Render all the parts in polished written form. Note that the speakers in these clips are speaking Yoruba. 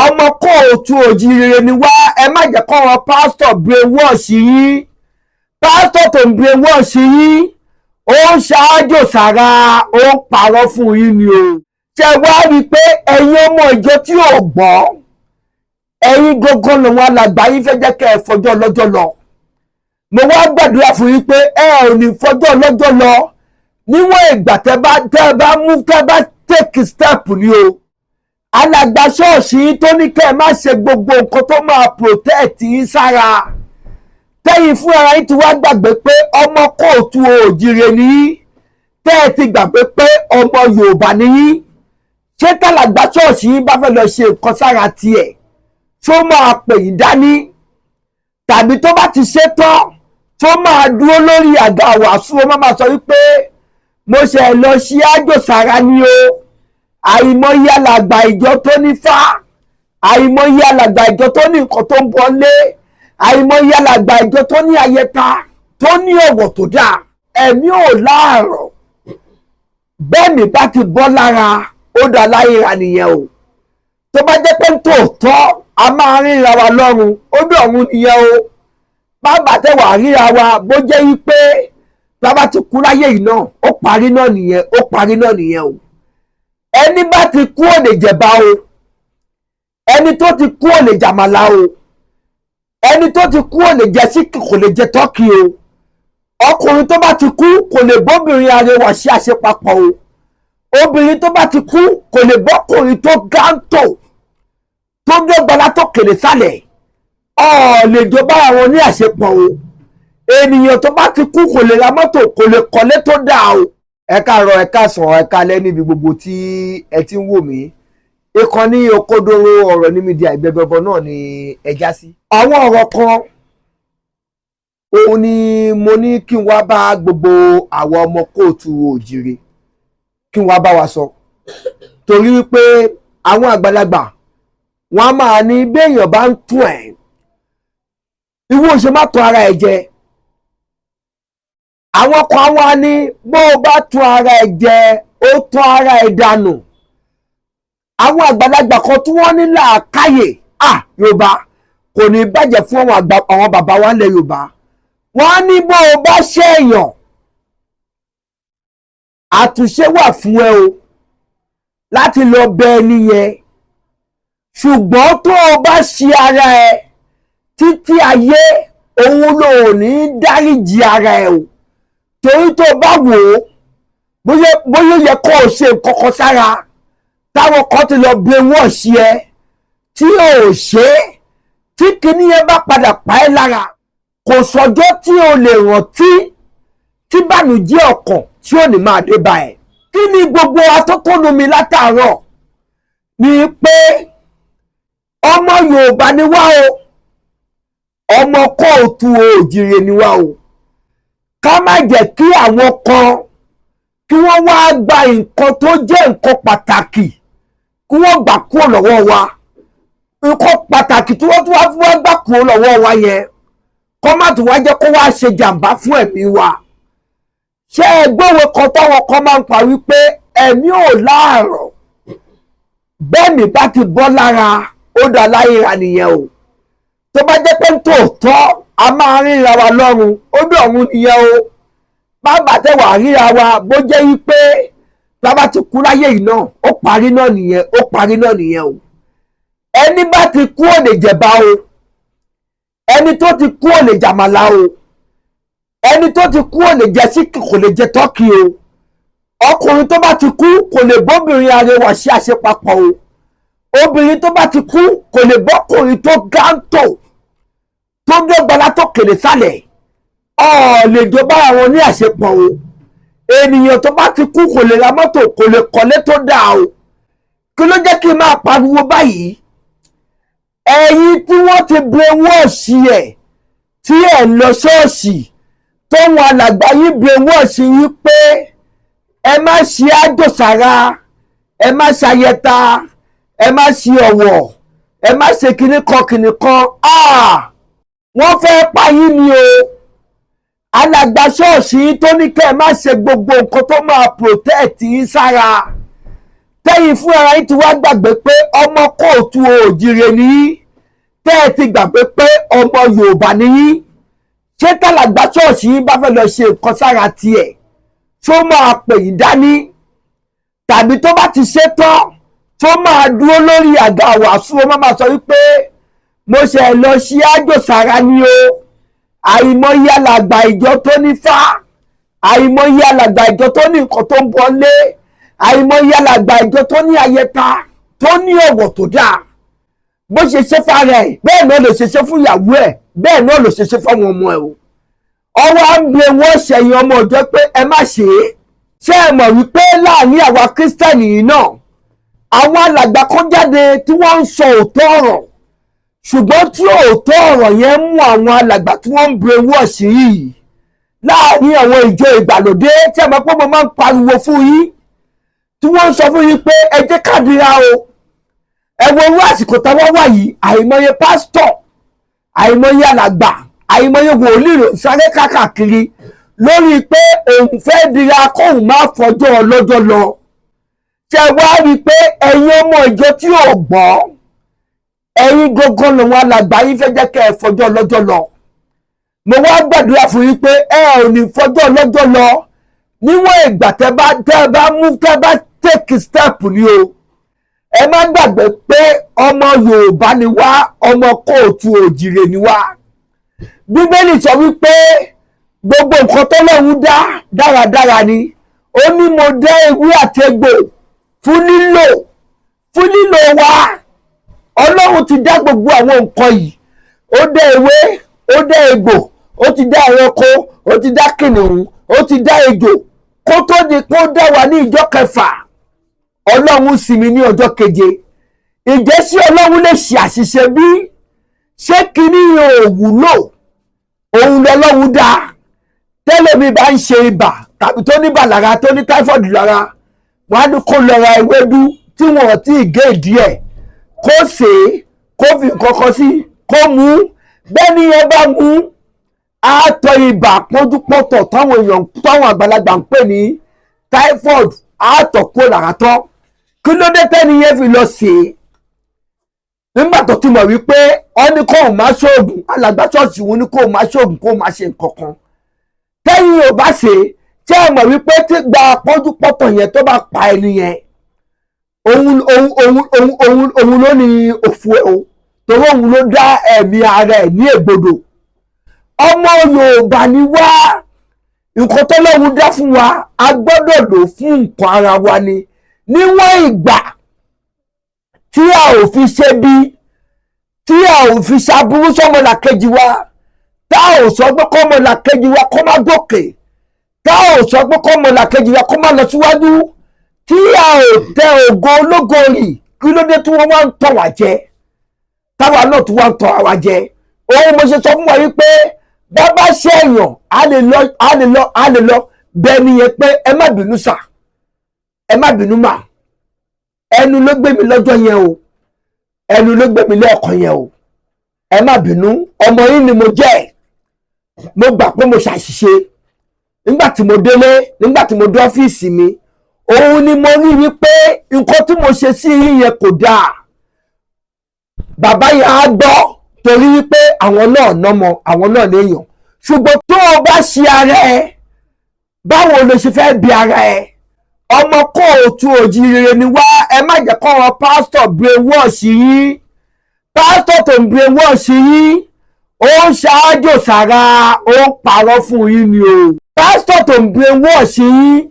Ọmọ kóòtù òjìrere ni wá. Ẹ má jẹ́ kọ́ wọn pásítọ̀ brainwash yín. Pásítọ̀ tó ń brainwash yín, ó ń ṣáájò sára, ó ń parọ́ fún yín ni o. Ṣe wá rí i pé ẹ̀yin ọmọ ìjọ tí ò gbọ́, ẹ̀yin gangan lòun alàgbà yín fẹ́ jẹ́ kẹ́ ẹ fọjọ́ lọ́jọ́ lọ. Mo wá gbàdúrà fún yín pé ẹ ò ní fọjọ́ lọ́jọ́ lọ níwọ̀n ìgbà tẹ́ bá mú, tẹ́ bá take step ni o. Alàgbà ṣọ́ọ̀ṣì yín tó ní kẹ́ ẹ má ṣe gbogbo nǹkan tó máa protect yín sára, tẹ́yìn fún ara yín ti wá gbàgbé pé ọmọ kóòtù òjìrè ní yín, tẹ́ ẹ ti gbàgbé pé ọmọ Yorùbá ní yín. Ṣé tálàgbà ṣọ́ọ̀ṣì yín bá fẹ́ lọ ṣe nǹkan sára tiẹ̀, tó máa pè yín dání, tàbí tó bá ti ṣe tán, tó máa dúró lórí àga wàásù, ó máa sọ wípé mo ṣe lọ sí àjò sára ni o? Àìmọye alàgbà ìjọ tó ní fá, àìmọye alàgbà ìjọ tó ní nǹkan tó ń bọ́ lé, àìmọye alàgbà ìjọ tó ní ayẹta, tó ní ọ̀wọ̀ tó dáa. Ẹ̀mí ò láàrọ̀. Bẹ́ẹ̀ mi bá ti bọ́ lára, ó dá láyéra nìyẹn o. Tó bá jẹ́ pé tòótọ́ a máa ríra wa lọ́run, ó dọ̀run nìyẹn o. Bàbá tẹwà ríra wa, bó jẹ́ wípé bàbá ti kú láyé yìí náà, ó parí náà nìyẹn, ó parí náà nìyẹn o. Ẹni bá ti kú ò lè jẹ̀bà o. Ẹni tó ti kú ò lè jàmàlà o. Ẹni tó ti kú ò lè jẹ síkì, kò lè jẹ turkey o. Ọkùnrin tó bá ti kú kò lè bóbìnrin arẹwà ṣe àṣepapọ̀ o. Obìnrin tó bá ti kú kò lè bọ́kùnrin tó gántò, tó dọ́gba látòkèrè sálẹ̀, ọ̀ lè jọba àwọn ní àṣepọ̀ o. Ènìyàn tó bá ti kú kò lè ra mọ́tò, kò lè kọ́lé tó dáa o. Ẹ káàárọ̀, ẹ káàsán, ẹ káalẹ́ níbi gbogbo tí ẹ ti ń wò mí. Ìkànnì Òkodoro Ọ̀rọ̀ ní media ìgbẹ́gbẹ́bọ náà ni ẹ já sí. Àwọn ọ̀rọ̀ kan òun ni mo ní kí n wá bá gbogbo àwọn ọmọ kóòtù òjìrè, kí n wá bá wa sọ, torí wípé àwọn àgbàlagbà wọn á máa ní béèyàn bá ń tún ẹ̀ ìwọ ṣe má tún ara ẹ̀ jẹ. Àwọn kan wá ní bó o bá tún ara ẹ̀ jẹ, ó tún ara ẹ̀ dànù. Àwọn àgbàlagbà kan tí wọ́n ní làákàyè, à Yorùbá kò ní bàjẹ́ fún àwọn àgbà, àwọn bàbá wa ńlẹ̀ Yorùbá, wọ́n á ní bó o bá ṣèèyàn, àtúnṣe wà fún ẹ o láti lọ bẹ ẹni yẹn, ṣùgbọ́n tó o bá ṣe ara ẹ, títí ayé òun ló ò ní dáríjì ara ẹ o. Torí tó o bá wò ó, bóyá ó yẹ kó o ṣe nǹkan kan sára táwọn kan ti lọ brainwash ẹ tí o ò ṣe é, tí kinní yẹn bá padà pa ẹ́ lára, kò sọjọ́ tí o lè rántí tí bànújẹ́ ọkàn tí ò ní máa dé bá ẹ. Kí ni gbogbo atótónu mi látàárọ̀ ni pé ọmọ Yorùbá ni wá o, ọmọ kóòtù òjìrè ni wá o. Ká má jẹ́ kí àwọn kan kí wọ́n wá gba nǹkan tó jẹ́ nǹkan pàtàkì, kí wọ́n gbà kúrò lọ́wọ́ wa. Nǹkan pàtàkì tí wọ́n tún wá fún wa gbà kúrò lọ́wọ́ wa yẹn, kọ́ má tún wá jẹ́ kó wá ṣe jàǹbá fún ẹ̀mí wa. Ṣé ẹ gbọ́wọ́ kan táwọn kan máa ń pa wípé ẹ̀mí ò láàrọ̀? Bẹ́ẹ̀ mi bá ti bọ́ lára, ó dá láyéra nìyẹn o. Tó bá jẹ́ pé tòótọ́ a máa ríra wa lọ́run, ó dọ̀run nìyẹn o. Bàbá tẹwà ríra wa, bó jẹ́ wípé bàbá ti kú láyé yìí náà, ó parí náà nìyẹn, ó parí náà nìyẹn o. Ẹni bá ti kú ò lè jẹ̀bà o. Ẹni tó ti kú ò lè jàmàlà o. Ẹni tó ti kú ò lè jẹ síkì, kò lè jẹ turkey o. Ọkùnrin tó bá ti kú kò lè bóbìnrin arẹwà ṣe àṣepapọ̀ o. Obìnrin tó bá ti kú kò lè bọ́kùnrin tó gántò, tó dọ́gba látòkèrè sálẹ̀, ọ̀ lè jọba àwọn ní àṣepọ̀ o. Ènìyàn tó bá ti kú kò lè ra mọ́tò, kò lè kọ́lé tó dáa o. Kí ló jẹ́ kí n máa pariwo báyìí? Ẹ̀yin tí wọ́n ti brainwash ẹ̀, tí ẹ̀ lọ ṣọ́ọ̀ṣì, tóun alàgbà yín brainwash yín pé ẹ má ṣe àjòsára, ẹ má ṣayẹta, ẹ má ṣe ọ̀wọ̀, ẹ má ṣe kinní kan kinní kan, wọ́n fẹ́ pa yín ni o. Alàgbà ṣọ́ọ̀ṣì yín tó ní kẹ́ ẹ má ṣe gbogbo nǹkan tó máa protect yín sára, Tẹ́yìn fún ara yín ti wá gbàgbé pé ọmọ kóòtù òjìrè ni yín, tẹ́ ẹ ti gbàgbé pé ọmọ Yorùbá ni yín. Ṣé tàlàgbà ṣọ́ọ̀ṣì yín bá fẹ́ lọ ṣe nǹkan sára tiẹ̀, tó máa pè yín dání? Tàbí tó bá ti ṣe tán, tó máa dúró lórí àga wàásù, ó máa sọ wípé mo ṣe lọ ṣí àjò sára ni o? Àìmọye alàgbà ìjọ tó ní fá, àìmọye alàgbà ìjọ tó ní nǹkan tó ń bọ́ lé, àìmọye alàgbà ìjọ tó ní ayẹta, tó ní ọ̀wọ̀ tó dáa. Bó ṣe ṣe fara ẹ̀, bẹ́ẹ̀ náà ló ṣe ṣe fún ìyàwó ẹ̀, bẹ́ẹ̀ náà ló ṣe ṣe fáwọn ọmọ ẹ̀ o. Ọwọ́ á ń gbé wọ́n ṣẹ̀yìn ọmọ ọ̀jọ́ pé ẹ má ṣe é. Ṣé ẹ mọ̀ wípé láàrin àwa Kírísítẹ́nì yìí náà, àwọn alàgbà kan jáde tí wọ́n ń sọ òótọ́ ọ̀rọ̀, ṣùgbọ́n tí òótọ́ ọ̀rọ̀ yẹn mú àwọn alàgbà tí wọ́n ń brainwash yìí láàrin àwọn ìjọ ìgbàlódé tí ẹ mọ̀ pé mo máa ń pariwo fún yín, tí wọ́n ń sọ fún yín pé ẹ jẹ́ kádìrá o. Ẹ wo irú àsìkò táwọn wà yìí, àìmọye pásítọ̀, àìmọye alàgbà, àìmọye wòlíì ló ń sáré káàkiri lórí pé òun fẹ́ dira kóun má fọjọ́ ọlọ́jọ́ lọ. Ṣe wá rí i pé ẹ̀yin ọmọ ìjọ tí ò gbọ́, ẹ̀yin gangan lòun alàgbà yín fẹ́ jẹ́ kẹ́ ẹ fọjọ́ ọlọ́jọ́ lọ? Mo wá gbàdúrà fún yín pé ẹ ò ní fọjọ́ ọlọ́jọ́ lọ níwọ̀n ìgbà tẹ́ bá mú, tẹ́ bá take step ni o. Ẹ má gbàgbé pé ọmọ Yorùbá ni wá, ọmọ kóòtù òjìrè ni wá. Bíbélì sọ wípé gbogbo nǹkan tọ́lọ́run dá dáradára ni. Ó ní mo dá ewé àti egbò fún lílò wa. Ọlọ́run ti dá gbogbo àwọn nǹkan yìí. Ó dá ewé, ó dá egbò, ó ti dá ẹranko, ó ti dá kìnìún, ó ti dá ejò, kó tó di kó dá wa ní ìjọ kẹfà. Ọlọ́run sinmi ní ọjọ́ keje. Ìjẹ́ sí Ọlọ́run lè ṣe àṣìṣe bí? Ṣé kinní yẹn ò wúlò? Òun lọ́lọ́run dá. Tẹ́lẹ̀ mi bá ń ṣe ibà tàbí tó ní bà lára, tó ní typhoid lára, wọ́n á ní kó lọ ra ewédú tí wọ́n ò tí ì gé ìdí ẹ̀, kó sè é, kó fi nǹkan kan sí, kó mú. Bẹ́ẹ̀ ni yẹn bá mú, á tọ́ ibà pọ́njúpọ́tọ̀ táwọn èèyàn, táwọn àgbàlagbà ń pè ní typhoid, á tọ̀ kó lára tọ́. Kí ló dé tẹ́ni yẹn fi lọ sè é nígbà tó ti mọ̀ wípé ọ ní kóun má ṣoògùn? Alàgbà ṣọ́ọ̀ṣì wọn ní kóun má ṣoògùn, kóun má ṣe nǹkan kan. Tẹ́yìn ò bá ṣe, tí ẹ mọ̀ wípé tí gba pọ́njúpọ́tọ̀ yẹn tó bá pa ẹni yẹn, òun ló ní òfu ẹ̀ o, torí òun ló dá ẹ̀mí ara ẹ̀ ní ègbodò. Ọmọ Yorùbá ni wá. Nǹkan tọ́lọ́run dá fún wa, a gbọ́dọ̀ lò fún nǹkan ara wa ni, níwọ̀n ìgbà tí a ò fi ṣe bí, tí a ò fi ṣàbúrú sọ́mọlàkejì wa, tá ò sọ pé kọ́mọlàkejì wa kó má gòkè, tá ò sọ pé kọ́mọlàkejì wa kó má lọ síwájú, tí a ò tẹ ògo ológo rì. Kí ló dé tí wọ́n wá ń tọ̀ wá jẹ, táwa náà tí wọ́n ń tọ̀ wá jẹ? Òun mo ṣe sọ fún wa wípé bàbá ṣe èèyàn, a lè lọ bẹ́ẹ̀ nìyẹn pé ẹ má bínú sà, ẹ má bínú mà, ẹnu ló gbé mi lọ́jọ́ yẹn o, ẹnu ló gbé mi lẹ́ọ̀kan yẹn o, ẹ má bínú, ọmọ yín ni mo jẹ́, mo gbà pé mo ṣàṣìṣe. Nígbà tí mo délé, nígbà tí mo dé ọ́fíìsì mi, òun ni mo rí wípé nǹkan tí mo ṣe sí yín yẹn kò dáa. Bàbá yẹn á gbọ́, torí wípé àwọn náà nọ́mọ, àwọn náà léèyàn. Ṣùgbọ́n tó o bá ṣe ara ẹ, báwo ló ṣe fẹ́ bi ara ẹ? Ọmọ kóòtù òjìrè ni wá. Ẹ má jẹ́ kọ́ wọn pásítọ̀ brainwash yín. Pásítọ̀ tó ń brainwash yín, ó ń ṣáájò sára, ó ń parọ́ fún yín ni o. Pásítọ̀ tó ń brainwash yín,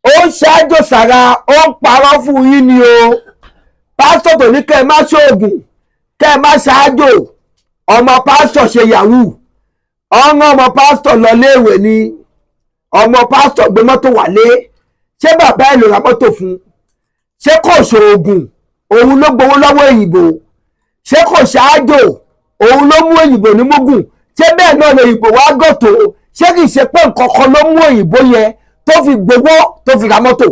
ó ń ṣáájò sára, ó ń parọ́ fún yín ni o. Pásítọ̀ tó ní kẹ́ ẹ má ṣoògùn, kẹ́ ẹ má ṣáájò, ọmọ pásítọ̀ ṣe yahoo, ọmọ pásítọ̀ lọ léèwé ni, ọmọ pásítọ̀ gbé mọ́tò wálé. Ṣé bàbá ẹ̀ ló ra mọ́tò fún? Ṣé kò ṣoògùn? Òun ló gbowó lọ́wọ́ òyìnbó. Ṣé kò ṣáájò? Òun ló mú òyìnbó ní mugun. Ṣé bẹ́ẹ̀ náà lè òyìnbó wá gòtò? Ṣé kìí ṣe pé nǹkan kan ló mú òyìnbó yẹn tó fi gbowó, tó fi ra mọ́tò?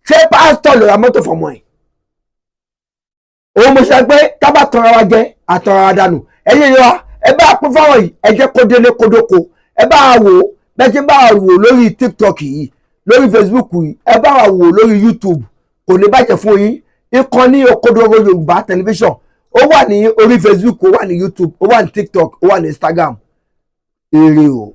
Ṣé pásítọ̀ ló ra mọ́tò fọmọ ẹ̀? Òun mo ṣe pé tábà tọra wa jẹ, àtọra wa dànù. Ẹ̀yin yẹn wa, ẹ bá pín fáwọn yìí, ẹ jẹ́ kó délé kódóko. Ẹ bá wò ó bẹ́ẹ̀ ṣe bá wò lórí TikTok yìí, lórí Facebook yìí, ẹ bá wò lórí YouTube. Kò Kò ní bàjẹ́ fún yín. Ìkànnì Òkodoro Yorùbá Tẹlifíṣàn, ó wà ní orí Facebook, ó wà ní YouTube, ó wà ní TikTok, ó wà ní Instagram. Ire o.